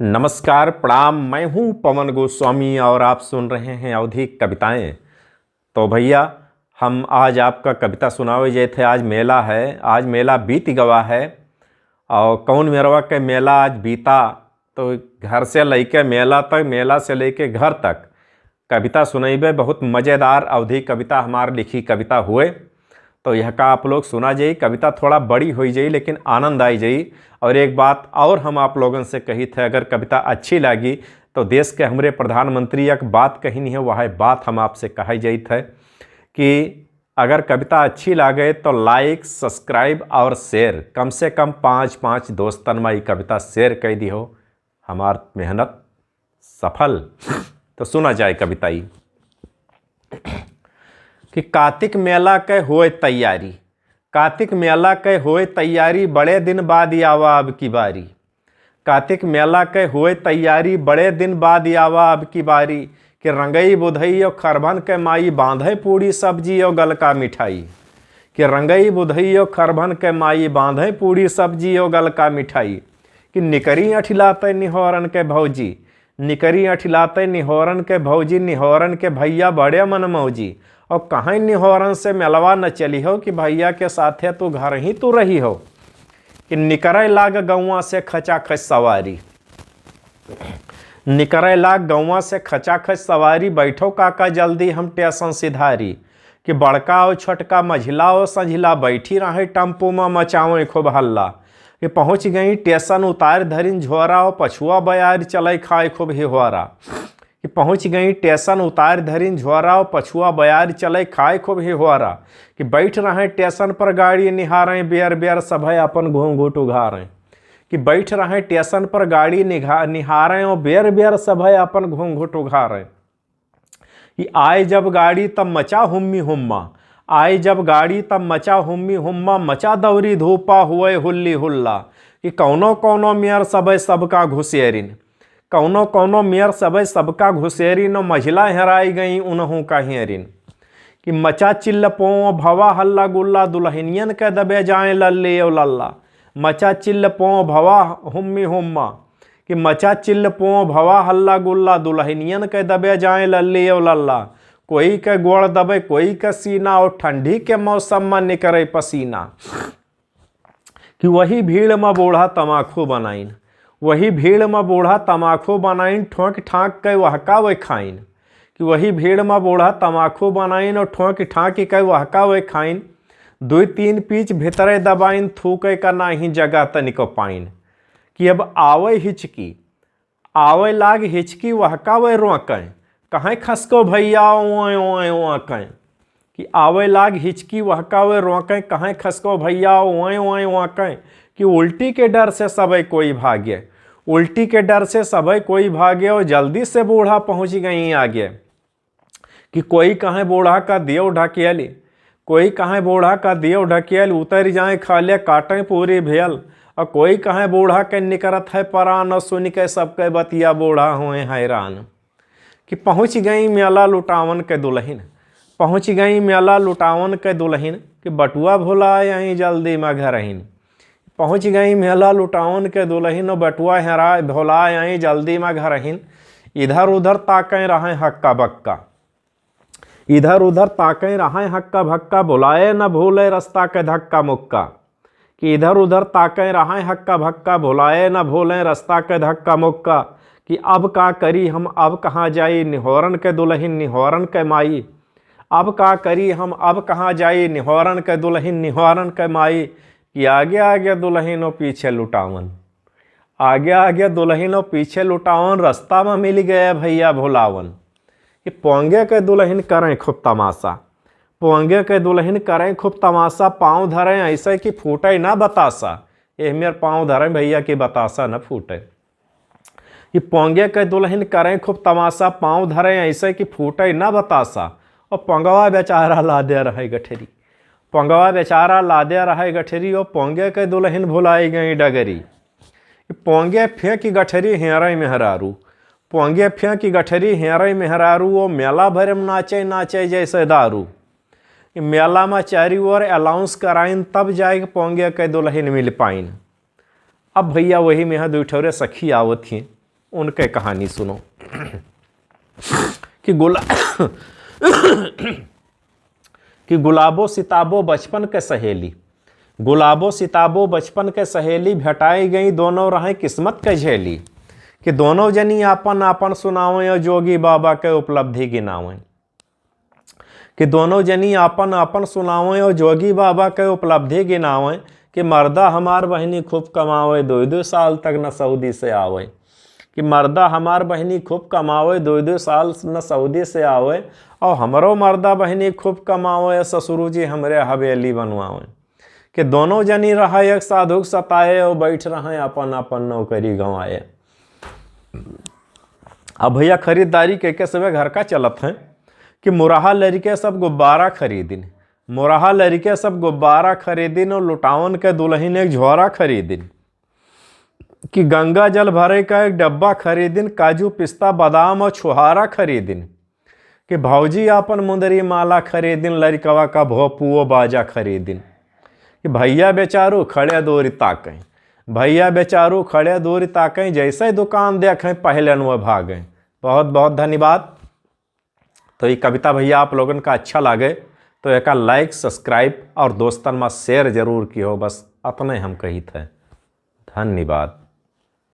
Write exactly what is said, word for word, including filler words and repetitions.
नमस्कार, प्रणाम, मैं हूँ पवन गोस्वामी और आप सुन रहे हैं अवधी कविताएं। तो भैया, हम आज आपका कविता सुनावे जाइत है। आज मेला है, आज मेला बीत गवा है। और कौन मेरवा के मेला आज बीता, तो घर से लेके मेला तक, मेला से लेके घर तक कविता सुनइबे। बहुत मज़ेदार अवधी कविता, हमार लिखी कविता हुए। तो यह का आप लोग सुना जाई, कविता थोड़ा बड़ी होई जाई, लेकिन आनंद आई जाई। और एक बात और हम आप लोगन से कही थे, अगर कविता अच्छी लागी तो देश के हमरे प्रधानमंत्री एक बात कही नहीं है, वह बात हम आपसे कही जाइत है कि अगर कविता अच्छी लागे तो like, subscribe और share, कम से कम पाँच पाँच दोस्तन में ई कविता share कर दिहो। हमार मेहनत सफल। तो सुना जाए कविता ई कि कातिक मेला के होए तैयारी, कातिक मेला के होए तैयारी, बड़े दिन बाद आवा अब की बारी। कातिक मेला के होए तैयारी, बड़े दिन बाद आवा अब की बारी। कि रंगई बुधई और खरभन के माई, बांधे पूड़ी सब्जी और गलका मिठाई। कि रंगई बुधई और खरभन के माई, बांधे पूड़ी सब्जी और गलका मिठाई। कि निकरी अठिलाते निहोरन के भौजी, निकरी अठिलाते निहोरन के भौजी, निहोरन के भैया बड़े मन मौजी। और कहीं निहोरन से मेलवा न चली हो कि भैया के साथे तू घर ही तू रही हो। कि निकरे लाग गौवा से खचाखच सवारी, निकरे लाग गौवा से खचाखच सवारी, बैठो काका जल्दी हम टेसन सिधारी। कि बड़का और छोटका, मझिला और संझिला, बैठी रहे टेम्पो में मचावे खूब हल्ला। कि पहुँच गई टेसन उतार धरिन झोरा और पछुआ बयार चले खाए खूब हिहोरा। कि पहुँच गई टेसन उतार धरिन झोरा और पछुआ बयार चले खाए खूब हिहोरा। कि बैठ रहे टेसन पर गाड़ी निहारें बेर बेर सभे अपन घूंघूट उघारें। कि बैठ रहे टेसन पर गाड़ी निघा-, निहारें और बेर बेर सभे अपन घूंघूट उघारें। कि आए जब गाड़ी तब मचा हुम्मी हुम्मा, आए जब गाड़ी तब मचा हुम्मी हुम्मा, मचा दौरी धूपा हुए हुल्ली हुल्ला। कि कौनो कौनो मेर सबै सबका घुसेरिन, कौनो कौनो मेर सबै सबका घुसेरिन, मझिला हेराई गई उनहूँ का हेरिन। कि मचा चिल्ल पों भवा हल्ला गुल्ला, दुलहिनियन के दबे जाए लल्ले ओ लल्ला। मचा चिल्ल पों भवा हुम्मी हुम्मा, कि मचा चिल्ल पों भवा हल्ला गुल्ला, दुलहिनियन के दबे जाए लल्ले ओ लल्ला। कोई के गोड़ दबे, कोई के सीना, और ठंडी के मौसम में निकरे पसीना। कि वही भीड़ में बूढ़ा तमाखू बनाइन, वही भीड़ में बूढ़ा तमाखू बनाइन, ठोंक ठांक के वहका वे खाइन। कि वही भीड़ में बूढ़ा तमाखू बनाइन और ठोंक ठांक के वहका वे खाइन। दुई तीन पीच भीतरे दबाइन, थूके का नाही जगह तनिको पाइन। कि अब आवे हिचकी, आवे लाग हिचकी वहका वे रोकें, कहें खसको भैया ओए ओए ओए कहें। कि आवे लाग हिचकी वहका वे रोकें, कहें खसको भैया ओए ओए ओए कहें। कि उल्टी के डर से सबै कोई भागे, उल्टी के डर से सबै कोई भागे और जल्दी से बूढ़ा पहुँच गई आगे। कि कोई कहें बूढ़ा का दियो ढकेली, कोई कहें बूढ़ा का दियो ढकेल, उतर जाए खाले काटें पूरी भेल। और कोई कहें बूढ़ा के निकरत है परान, और सुन के सबके बतिया बूढ़ा हुए हैरान। कि पहुँच गई मेला लुटावन के दुलहिन, पहुँच गई मेला लुटावन के दुलहिन, कि बटुआ भुलाए आई जल्दी में घरहिन। पहुँच गई मेला लुटावन के दुलहिन, बटुआ हेरा भुलाए आई जल्दी में घरहिन। इधर उधर ताकें रहें हक्का बक्का, इधर उधर ताकें रहें हक्का भक्का, भुलाए न भूले रस्ता के धक्का मुक्का। कि इधर उधर ताकें रहें हक्का भक्का, भुलाए न भूलें रस्ता के धक्का मुक्का। कि अब का करी हम, अब कहाँ जाई, निहोरन के दुलहिन, निहोरन के माई। अब का करी हम, अब कहाँ जाई, निहोरन के दुलहिन, निहोरन के माई। कि आगे आगे दुलहिन और पीछे लुटावन, आगे आगे दुलहिन और पीछे लुटावन, रस्ता में मिल गए भैया भुलावन। कि पोंगे के दुलहिन करें खूब तमाशा, पोंगे के दुलहिन करें खूब तमाशा, पाँव धरें ऐसे कि फूटे ना बतासा। एह मेर पाँव धरें भैया कि बतासा न फूटे। कि पोंगे के दुलहिन करें खूब तमाशा, पाँव धरें ऐसे कि फूटे ना बतासा। और पोंगवा बेचारा लादे रहे गठरी, पोंगवा बेचारा लादे रहे गठरी, और पोंगे के दुलहिन भुलाई गई डगरी। कि पोंगे फेंक गठरी हेरई मेहरारू, पोंगे फेंक गठरी हेरई मेहरारू, ओ मेला भरे में नाचे नाचे जैसे दारू। कि मेला में चारी ओर अनाउंस कराइन, तब जाए के पोंगे के दुलहिन मिल पाइन। अब भैया वही में दुई ठौरे सखी आवत ही, उनके कहानी सुनो। कि गुला-, कि गुलाबो सिताबो बचपन के सहेली, गुलाबो सिताबो बचपन के सहेली, भेटाई गई दोनों रहें किस्मत के झेली। कि दोनों जनी आपन आपन सुनावें और जोगी बाबा के उपलब्धि गिनावें। कि दोनों जनी आपन आपन सुनावें और जोगी बाबा के उपलब्धि गिनावें। कि मर्दा हमार बहिनी खूब कमावे, दो दो साल तक न सऊदी से आवे। कि मर्दा हमार बहिनी खूब कमावे, दो दो साल न सऊदी से आवे, और हमरो मर्दा बहिनी खूब कमावे, ससुरू जी हमरे हवेली बनवावे। कि दोनों जनी रहा एक साधु के सताए, और बैठ रहे अपन अपन नौकरी गंवाए। अब भैया खरीदारी के के सबे घर का चलत हैं। कि मुरहा लरिके सब गुब्बारा खरीदिन, मुरहा लरिके सब गुब्बारा खरीदिन, और लुटावन के दुल्हन एक झोरा खरीदिन। कि गंगा जल भरे का एक डब्बा खरीदिन, काजू पिस्ता बादाम और छुहारा खरीदिन। कि भौजी आपन मुंदरी माला खरीदिन, लरिकवा का भोपुओ बाजा खरीदिन। कि भैया बेचारू खड़े दूरी ताकें, भैया बेचारू खड़े दूरी ताकें, जैसे दुकान देखें पहले न वो भागें। बहुत बहुत धन्यवाद। तो ये कविता भैया आप लोगन का अच्छा लागे तो एका like, subscribe और दोस्तन मा share जरूर किहो। बस अतने हम कहित है। धन्यवाद।